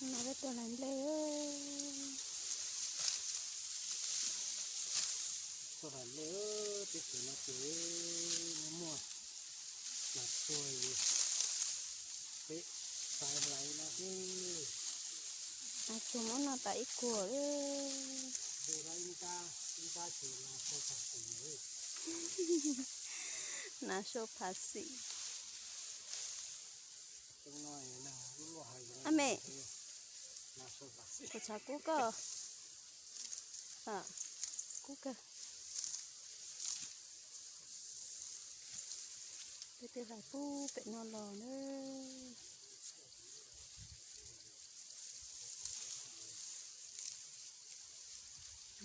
No peb tuaj hlais nplej. Tuaj hlais nplej, teb chaws no ces muaj nas tsuag li, peb xaiv hlais no xwb. Nas tsuag muab noj tas ib kuag. Nas sau phav xim. Ab me, kuv tshav kub koj. Kub kawg. Peb twb hlais pub pem no los na.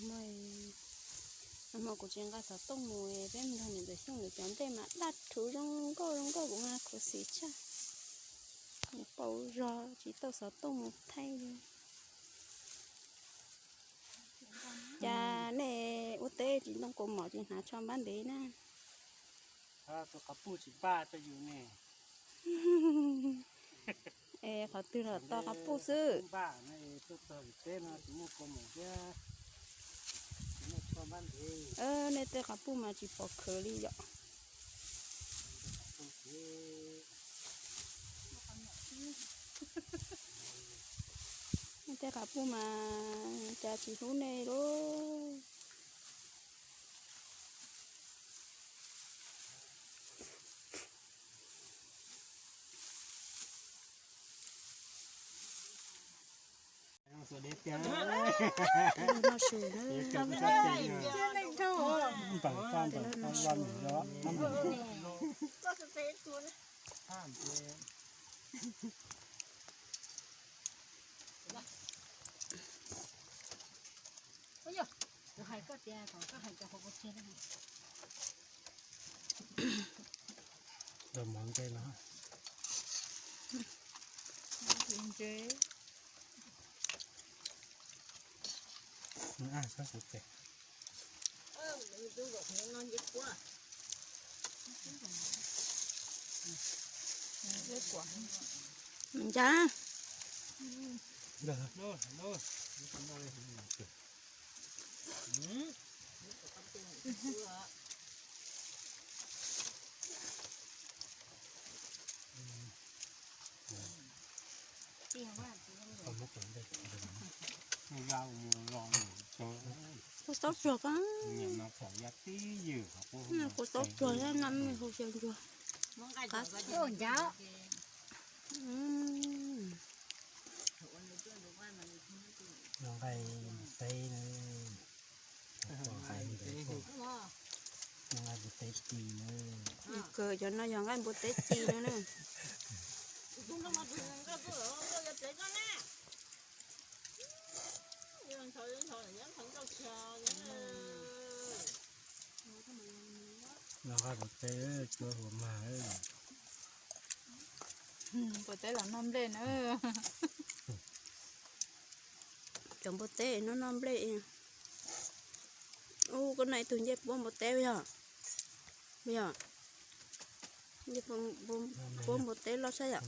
Nag hmo kuv tsis nqa xov tooj mus, peb mus nrog niam ntxawm Xyooj lawv cov ntej mas daj rhuv zoo nkauj zoo nkauj, kuv mas khuv xim tshaj. Mus pauv zog tsis tau xov tooj mus thaij li. Cas nej ua teb tsis ntoo kaus mom tsis hnav tsho npab ntev na? Tus qhov puj tsis npaj rau yus ne. Es qhov twg los tau qhov puj xwb. Npaj, tuaj txog vim teb no tsis muaj kaus mom thiab, tsis muaj tsho npab ntev. Nej tej qhov puj mas tsis pom khwv li yom. Nej tej qhov puj mas cas tsis hlub nej lauj. Los mov ntse no. Ntse. Sab xov tes. Ncaj. Kuv xaub tsuag koj. Kuv xaub tsuag no me hu xyaw ntsuag. Qab. Nqaij npua teb na. Nqaij npua teb ci na. Kawg cov no yog nqaij npua teb ci no na. Noj nqaij npua teb, cuab huam mag. Npua teb los noj nplej na. Cov npua teb no noj nplej. Ub, koj noj ib tug ncej puab npua teb yog? Yog. Ncej puab npua teb loj sab yom.